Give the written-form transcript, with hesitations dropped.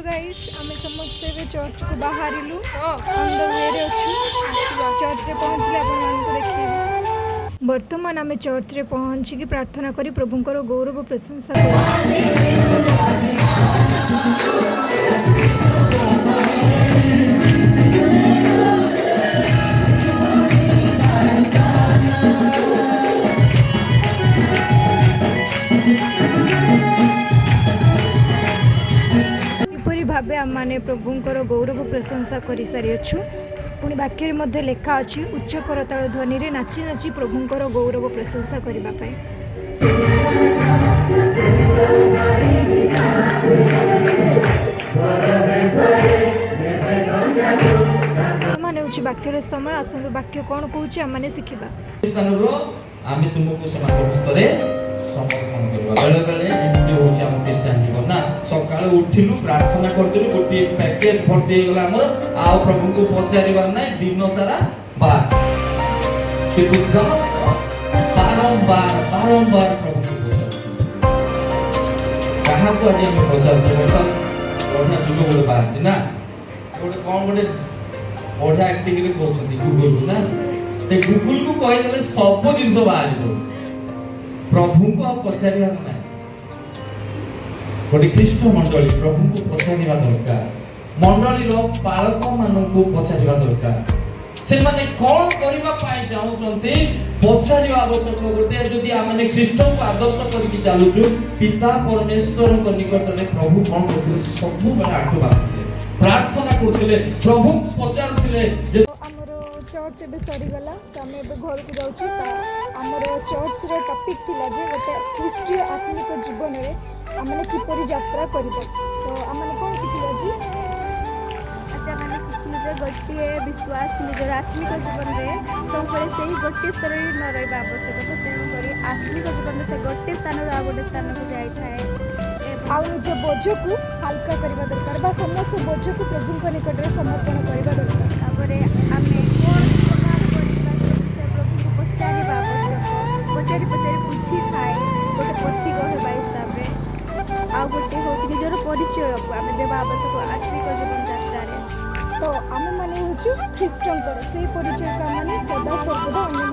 Guys, ଆମେ ସମସ୍ତେ ଏବେ ଚର୍ଚ୍ଚକୁ ବାହାରିଲୁ। ଅନ୍ the ୱେରେ ଅଛୁ। ଚର୍ଚ୍ଚରେ ପହଞ୍ଚିଲେ ଆପଣମାନଙ୍କୁ ଦେଖେଇବୁ। ବର୍ତ୍ତମାନ ଆମେ ଚର୍ଚ୍ଚରେ ପହଞ୍ଚିକି ପ୍ରାର୍ଥନା କରି ପ୍ରଭୁଙ୍କର ଗୌରବ ପ୍ରଶଂସା କରୁ। ଏପରି ଭାବେ ଆମମାନେ ପ୍ରଭୁଙ୍କର ଗୌରବ ପ୍ରଶଂସା କରିସାରିଅଛୁ। ପୁଣି ବାକ୍ୟରେ ମଧ୍ୟ ଲେଖା ଅଛି, ଉଚ୍ଚ କରତାଳ ଧ୍ୱନିରେ ନାଚି ନାଚି ପ୍ରଭୁଙ୍କର ଗୌରବ ପ୍ରଶଂସା କରିବା ପାଇଁ। ବର୍ତ୍ତମାନ ହେଉଛି ବାକ୍ୟର ସମୟ। ଆସନ୍ତୁ, ବାକ୍ୟ କ'ଣ କହୁଛି ଆମମାନେ ଶିଖିବା। ସ୍ଥାନରୁ ଆମେ ତୁମକୁ ସେମାନଙ୍କ ହସ୍ତରେ ସମର୍ପଣ କରିବା। ବେଳେ ବେଳେ ଏମିତି ହଉଛି ଆମ ଖ୍ରୀଷ୍ଟିଆନ ଜୀବନ ନା, ସକାଳୁ ଉଠିଲୁ, ପ୍ରାର୍ଥନା କରିଦେଲୁ, ଗୋଟିଏ ପ୍ୟାକେଜ ଭର୍ତ୍ତି ହେଇଗଲା ଆମର, ଆଉ ପ୍ରଭୁଙ୍କୁ ପଚାରିବାର ନାହିଁ ଦିନ ସାରା, ବାସ୍। କିନ୍ତୁ ଦାଉଦ ବାରମ୍ବାର ବାରମ୍ବାର ପ୍ରଭୁଙ୍କୁ ପଚାରୁଛନ୍ତି। କାହାକୁ ଆଜି ଆମେ ପଚାରୁଛୁ? ବର୍ତ୍ତମାନ ବଢିଆ ଯୁଗ ଗୋଟେ ବାହାରିଛି ନା, ଗୋଟେ କଣ ଗୋଟେ ବଢିଆ ଆକ୍ଟିଂରେ କହୁଛନ୍ତି ଗୁଗୁଲକୁ ନା, ସେ ଗୁଗୁଲକୁ କହିଦେଲେ ସବୁ ଜିନିଷ ବାହାରି ପଡୁଛି। ପ୍ରଭୁଙ୍କୁ ଆଉ ପଚାରିବାର ନାହିଁ। ଗୋଟେ ଖ୍ରୀଷ୍ଟ ମଣ୍ଡଳୀ ପ୍ରଭୁଙ୍କୁ ପଚାରିବା ଦରକାର। ମଣ୍ଡଳୀର ପାଳକ ମାନଙ୍କୁ ପଚାରିବା ଦରକାର। ସେମାନେ କଣ କରିବା ପାଇଁ ଚାହୁଁଛନ୍ତି, ପଚାରିବା ଆବଶ୍ୟକ। ଗୋଟେ ଯଦି ଆମେ ଖ୍ରୀଷ୍ଟଙ୍କୁ ଆଦର୍ଶ କରିକି ଚାଲୁଛୁ, ପିତା ପରମେଶ୍ୱରଙ୍କ ନିକଟରେ ପ୍ରଭୁ କଣ କରୁଥିଲେ? ସବୁବେଳେ ଆଣ୍ଠୁ ବାନ୍ଧୁଥିଲେ, ପ୍ରାର୍ଥନା କରୁଥିଲେ, ପ୍ରଭୁଙ୍କୁ ପଚାରୁଥିଲେ ଯେ ଆମର ଚର୍ଚ୍ଚ ଏବେ ସରିଗଲା, ତ ଆମେ ଏବେ ଘରକୁ ଯାଉଛୁ। ତ ଆମର ଚର୍ଚ୍ଚର ଟପିକ୍ ଥିଲା ଯେ ଗୋଟେ ଖ୍ରୀଷ୍ଟୀୟ ଆତ୍ମିକ ଜୀବନରେ ଆମମାନେ କିପରି ଯାତ୍ରା କରିବା। ତ ଆମମାନେ କ'ଣ ଶିଖିଲୁ ଆଜି? ଆଜି ଆମେ ଶିଖିଲୁ ଯେ ଗୋଟିଏ ବିଶ୍ୱାସ ନିଜର ଆତ୍ମିକ ଜୀବନରେ ସବୁବେଳେ ସେଇ ଗୋଟିଏ ସ୍ତରରେ ନ ରହିବା ଆବଶ୍ୟକ। ତ ତେଣୁକରି ଆତ୍ମିକ ଜୀବନରେ ସେ ଗୋଟିଏ ସ୍ଥାନରୁ ଆଉ ଗୋଟେ ସ୍ଥାନକୁ ଯାଇଥାଏ ଏବଂ ଆଉ ନିଜ ବୋଝକୁ ହାଲକା କରିବା ଦରକାର ବା ସମସ୍ତ ବୋଝକୁ ପ୍ରଭୁଙ୍କ ନିକଟରେ ସମର୍ପଣ କରିବା ଦରକାର। ତାପରେ ଆମେ କ'ଣ ପ୍ରକାର କରିବା, ସେ ବିଷୟ ପ୍ରଭୁଙ୍କୁ ପଚାରିବା ଆବଶ୍ୟକ। ପଚାରି ପଚାରି ବୁଝିଥାଏ ଗୋଟେ ପଥିକ ହେବା ହିସାବରେ। ଆଉ ଗୋଟେ ହେଉଛି ନିଜର ପରିଚୟକୁ ଆମେ ଦେବା ଆବଶ୍ୟକ ଆତ୍ମିକ ଜୀବନ ଯାତ୍ରାରେ। ତ ଆମେମାନେ ହେଉଛୁ ଖ୍ରୀଷ୍ଟଙ୍କର, ସେଇ ପରିଚୟକୁ ଆମମାନେ ସଦା ସର୍ବଦା ଅନ୍ୟମାନଙ୍କୁ